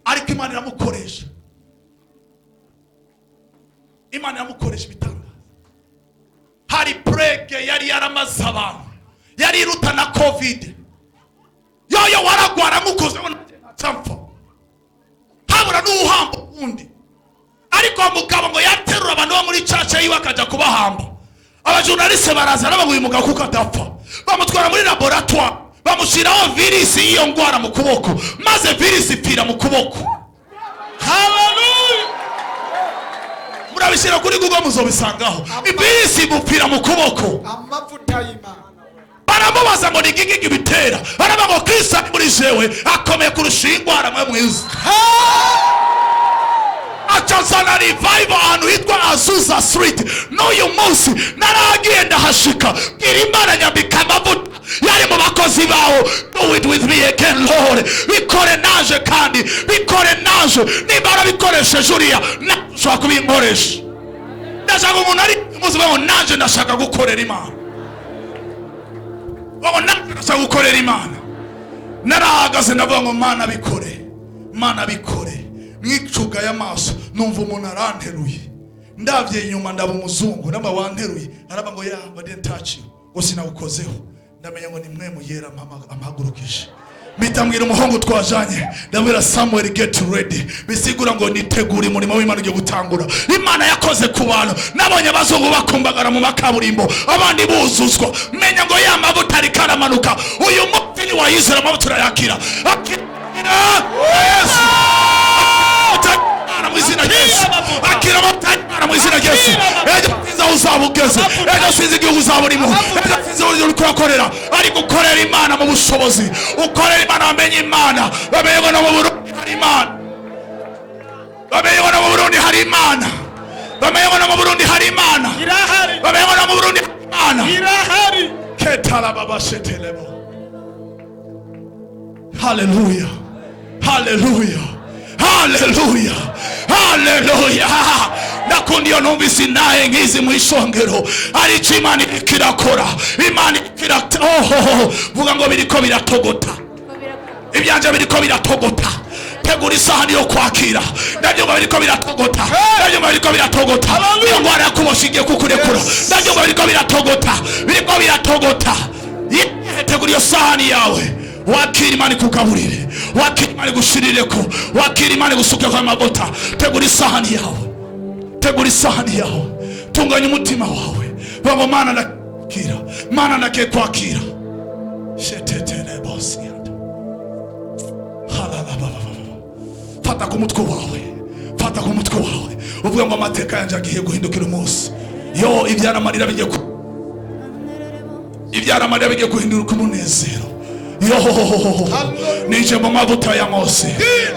ariko Imana iramukoresha, Imana iramukoresha ibitangaza. Hari plague yari yaramaze abantu, yari iruta na COVID. Yoyo waragwara nkukozeho mpfa, habura n'uwuhamba uwundi. Ariko uwo mugabo ngo yaterura abantu bo muri church yiwe akajya kubahamba. Abajournaliste baraza, arabaga uyu mugabo kuko adapfa. Bamutwara muri laboratoire, bamushyiraho virisi y'iyo ndwara mu kuboko, maze virisi ipfira mu kuboko. Hallelujah. Murabishyira kuri Google, muzobisangaho. Virisi imupfira mu kuboko. Amavuta y'Imana. Baramubaza ngo ni igiki kibitera? Baravuga ngo Kristo ari muri jewe akomeye kurusha iyi ndwara. Mwe mwiza, acazana revival ahantu hitwa Azusa Street. N'uyu munsi naragiye, ndahashika, bwira Imana, nyambika amavuta yari mu bakozi bawo. Do it with me again, Lord. Bikore naje, kandi bikore naje. Nimba warabikoresheje uriya, nawe ushobora kubinkoresha. Ndashaka umuntu ari umunsi uvuga ngo: "Naje ndashaka gukorera Imana." Ngo: "Naje ndashaka gukorera Imana." Narahagaze, ndavuga ngo: "Mana, bikore, Mana, bikore." Mwicugaye amaso, numva umuntu aranteruye. Ndabye inyuma, ndaba umuzungu. Namba wanteruye, araba ngo: "Ya, I didn't touch you," ngo sinawukozeho. Ndamenya ngo ni mwe muyera ampagurukije. Mpita mbwira umuhungu twajanye, ndabwira: "Samuel, get ready." Bisigura ngo nitegure umurimo w'Imana ugiye gutangura. Imana yakoze ku bantu. Nabonye abazungu bakumbagara mu makaburimbo, abandi buzuzwa. Menya ngo ya mavuta ariko aramanuka. Uyu munsi niwayizera, amavuta urayakira. Akira Yesu. Amavuta y'Imana mu izina rya Yesu. Akira amavuta y'Imana mu izina rya Yesu. Ejo sinzi aho uzaba ugeze, ejo sinzi igihugu uzaba urimo, ejo sinzi uburyo uri kurakorera, ariko ukorera Imana mu bushobozi, ukorera Imana. Bamenye Imana, bamenye ngo no mu Burundi hari Imana, bamenye ngo no mu Burundi hari Imana, bamenye ngo no mu Burundi hari Imana. Irahari. Bamenye ngo no mu Burundi hari Imana. Irahari. Ketarababashetelebo. Haleluya, haleluya, haleluya, haleluya! Ndakunda iyo numvise intahe nk'izi mu ishongero. Hari icyo Imana iriko irakora. Imana iriko irata. Ohoho, vuga ngo biriko biratogota. Ibyanje biriko biratogota. Tegura isahani yo kwakira. Ndabyumva biriko biratogota, ndabyumva biriko biratogota. Iyo ndwara yakubosha igiye kukurekura. Ndabyumva biriko biratogota, biriko biratogota. Yeee, tegura iyo sahani yawe, wakira Imana ikugaburire, wakira Imana igushirireko, wakira Imana igusukeko amavuta. Tegura isahani yawe, tegura isahani yawe. Tunganya umutima wawe, baba Mana ndakira, Mana ndakiye kwakira. Shetetere bosiyanda. Halalabababa. Fata ku mutwe wawe, fata ku mutwe wawe, uvuga ngo amateka yanjye agiye guhindukira umunsi. Yo, ibyaramarira bigiye ku ibyaramarira bigiye guhinduka umunezero. Yo, ninjiye mu mavuta ya Mose,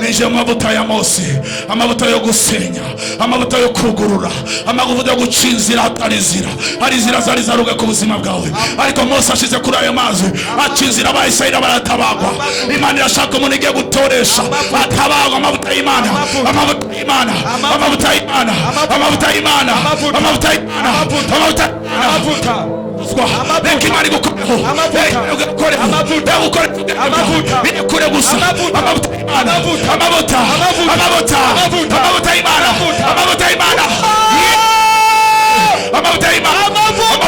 ninjiye mu mavuta ya Mose, amavuta yo gusenya, amavuta yo kugurura, amavuta yo guca inzira hatari inzira. Hari inzira zari zaruga ku buzima bwawe, ariko Mose ashize kuri ayo mazi aca inzira, Abayisirayeli baratabagwa. Imana irashaka umuntu igiye gutoresha atabagwa. Amavuta y'Imana, amavuta y'Imana, amavuta y'Imana, amavuta y'Imana, amavuta y'Imana, amavuta y'Imana. Amavuta. Reka Imana igukoreho. Amavuta. Reka Imana igukoreho. Amavuta. Reka igukoreho. Amavuta. Birekure gusa. Amavuta. Amavuta y'Imana. Amavuta. Amavuta. Amavuta. Amavuta. Amavuta. Amavuta y'Imana. Amavuta. Amavuta y'Imana. Yeah. Amavuta y'Imana. Amavuta.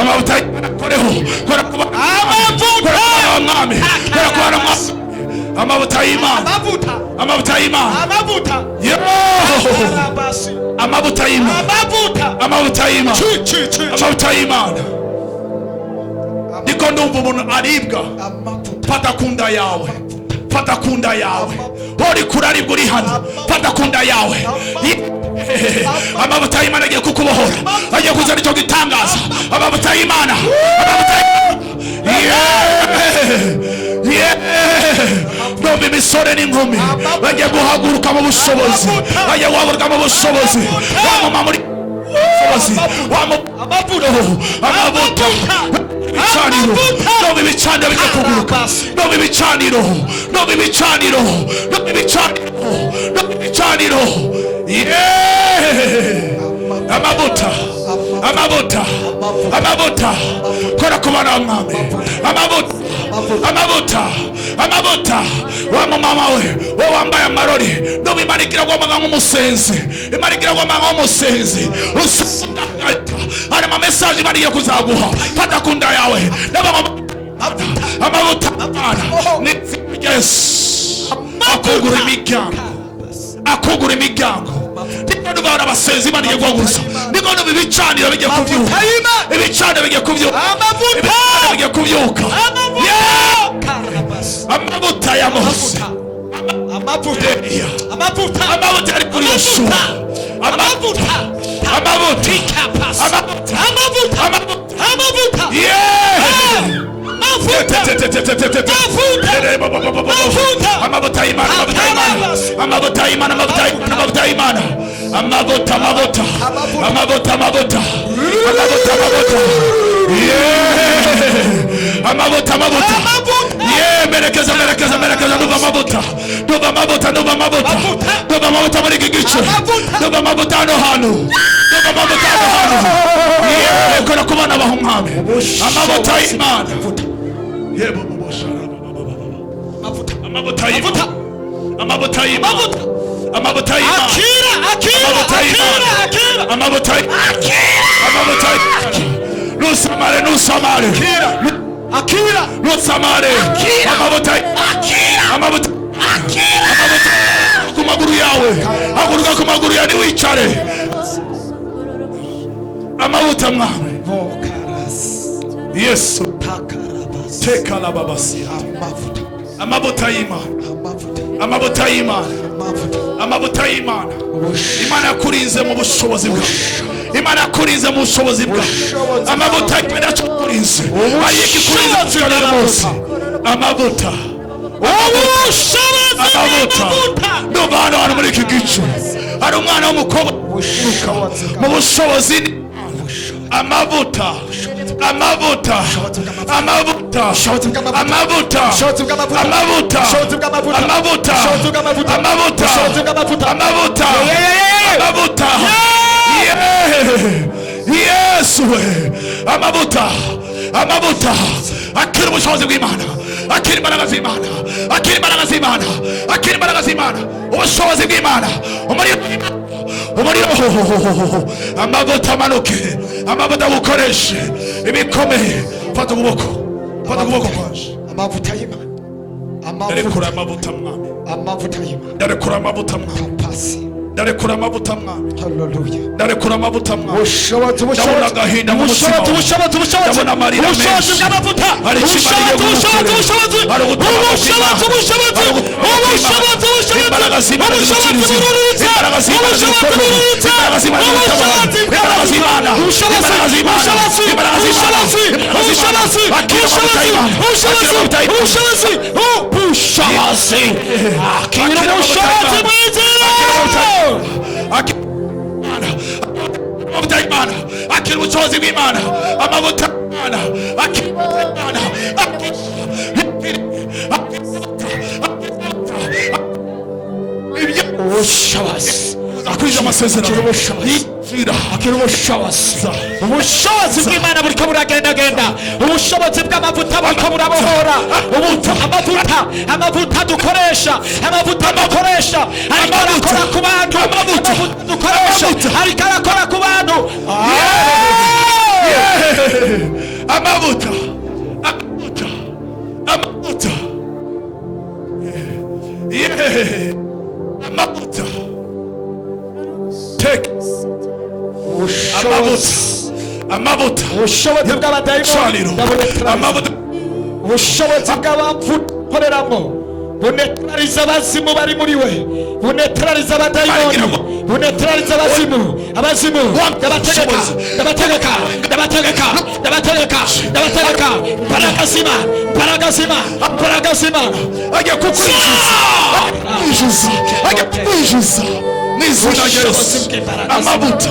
Amavuta y'Imana akoreho. Kora ku bana. Amavuta. Kora ku bana b'umwami. Kora ku bana b'umwami. Amavuta y'Imana. Amavuta. Amavuta y'Imana. Amavuta. Yo. Arabasi. Amavuta y'Imana. Amavuta. Amavuta y'Imana. Chi chi chi. Amavuta y'Imana. Niko ndumva umuntu aribwa. Amavuta. Fata ku nda yawe, fata ku nda yawe, uri kuraribwa uri hano, fata ku nda yawe. Amavuta y'Imana agiye kukubohora, agiye kuzana icyo gitangaza. Amavuta y'Imana, amavuta y'Imana. Yeah! Yeah! Ndumva imisore n'inkumi bagiye guhaguruka mu bushobozi, bagiye guhaguruka mu bushobozi. Wamuma muri bushobozi, Amavuta. amavuta, ibicaniro, no ibicaniro bijya kuguruka, no ibicaniro, no ibicaniro, no ibicaniro, no ibicaniro. Yeah! Amavuta, amavuta, amavuta, kora ku bana b'umwami. Amavuta, amavuta, amavuta. Wa mumama we, we wambaye amarori, ndumva Imana igira guhamagara nk'umusenzi, Imana igira guhamagara nk'umusenzi. Hari ama message Imana igiye kuzaguha. Fata ku nda yawe. Amavuta ni Yesu akugura imiryango, akugura imiryango. Niko ndumva abasenzi Imana igiye guhagurutsa. Niko ndumva ibicaniro bigiye kubyuka, ibicaniro bigiye kubyuka, Amavuta. ibicaniro bigiye kubyuka. Yeah! Karabasi. Amavuta ya Mose. Amavuta. Eliya. Amavuta. Amavuta yari kuri Yosuwa. Amavuta, amavuta, amavuta, Amavuta. amavuta. Amavuta. Yeah! Amavuta. Amavuta. Amavuta y'Imana, amavuta y'Imana, amavuta y'Imana, amavuta y'Imana, amavuta y'Imana, amavuta, amavuta, amavuta, amavuta, amavuta, amavuta. Yeah! Amavuta, amavuta. Yeah, merekeza, merekeza, merekeza. Ndumva amavuta, ndumva amavuta, ndumva amavuta, ndumva amavuta muri iki gice, ndumva amavuta hano hantu, ndumva amavuta hano hantu. Yeah, kora ku bana bahumwami, amavuta y'Imana. Yebo, Amavuta. amavuta y'Imana, amavuta y'Imana, amavuta y'Imana. Akira, akira, Amavuta akira, y'Imana. akira. Amavuta, amavuta. Nusamare, nusamare. Akira. Nusamare. Amavuta, amavuta, amavuta ku maguru yawe. Haguruka ku maguru yawe, ntiwicare. Amavuta, mwami Vokaras. Yesu. Takarabas. Tekalababasi. Amavuta. Amavuta y'Imana. Amavuta. Amavuta y'Imana. Amavuta. Amavuta y'Imana. Imana yakurinze mu bushobozi bwawe, Imana yakurinze mu bushobozi bwawe. Amavuta y'Imana yakurinze, ayika ikurinze kugera uyu munsi. Amavuta, Ubushobozi amavuta. bw'amavuta. Ndumva hano hantu muri iki gice hari umwana w'umukobwa mu bushobozi. Amavuta, amavuta, amavuta, amavuta, amavuta, amavuta, amavuta, amavuta, amavuta. Yeah! Yesu we, amavuta, amavuta. Akira ubushobozi bw'Imana, akira imbaraga z'Imana, akira imbaraga z'Imana, akira imbaraga z'Imana, ubushobozi bw'Imana, umuriro, umuriro. Amavuta amanuke, amavuta agukoreshe ibikomeye. Fata ukuboko, fata ukuboko kwanje. Amavuta y'Imana. Ndarekura Amavuta. amavuta, mwami. Amavuta y'Imana. Ndarekura amavuta, mwami. Kapasi. Ndarekura amavuta, mwami. Haleluya. Ndarekura amavuta, mwami. Ubushobozi, Ndabona ubushobozi, agahinda mu mutima ubushobozi, wawe. ubushobozi, ubushobozi, Ndabona amarira ubushobozi menshi. bw'amavuta, Hari icyo Imana ubushobozi, igiye ubushobozi, kugukorera. ubushobozi, Hari ubutabazi ubushobozi, bw'Imana. ubushobozi, Hari ubutabazi ubushobozi, bw'Imana. ubushobozi, Imbaraga z'Imana ubushobozi zigucira inzira. bururutse, Imbaraga z'Imana ubushobozi zigukorera. bururutse, Imbaraga z'Imana zigutabara. ubushobozi Imbaraga z'Imana. ubushobozi, Imbaraga z'Imana. ubushobozi, Imbaraga z'Imana. ubushobozi, Imbaraga z'Imana. ubushobozi, Akira amavuta ubushobozi, y'Imana. ubushobozi, Akira amavuta y'Imana. ubushobozi, ubushobozi, akira Akira amavuta ubushobozi y'Imana. bw'inzira. Akira amavuta y'Imana, akira ubushobozi bw'Imana, amavuta y'Imana, akira amavuta y'Imana, akira, akira, akira ibyo Ubushobozi, akwije amasezerano. Akira ubushobozi. Yinjira. Akira ubushobozi, ubushobozi bw'Imana buriko buragendagenda, ubushobozi bw'amavuta buriko burabohora. Amavuta, amavuta dukoresha, amavuta dukoresha ariko arakora ku bantu. Amavuta. Amavuta dukoresha Amavuta. ariko arakora ku bantu. Yeah. Amavuta, amavuta, amavuta. Yeah. Amavuta, take amavuta, amavuta. Ubushobozi bw'abadayimoni Caniro. ndabunetraliza. Amavuta. Ubushobozi bw'abapfu bunetraliza abazimu bari muri we, bunetraliza abadayimoni, bunetraliza abazimu, abazimu. Ndabategeka, ndabategeka, ndabategeka, ndabategeka, ndabategeka. Mbaraga z'Imana, mbaraga z'Imana, mbaraga z'Imana. Ajya kukwinjiza, ajya kukwinjiza, ajya kukwinjiza mu izina rya Ubushobozi Yesu. bw'imbaraga. Amavuta.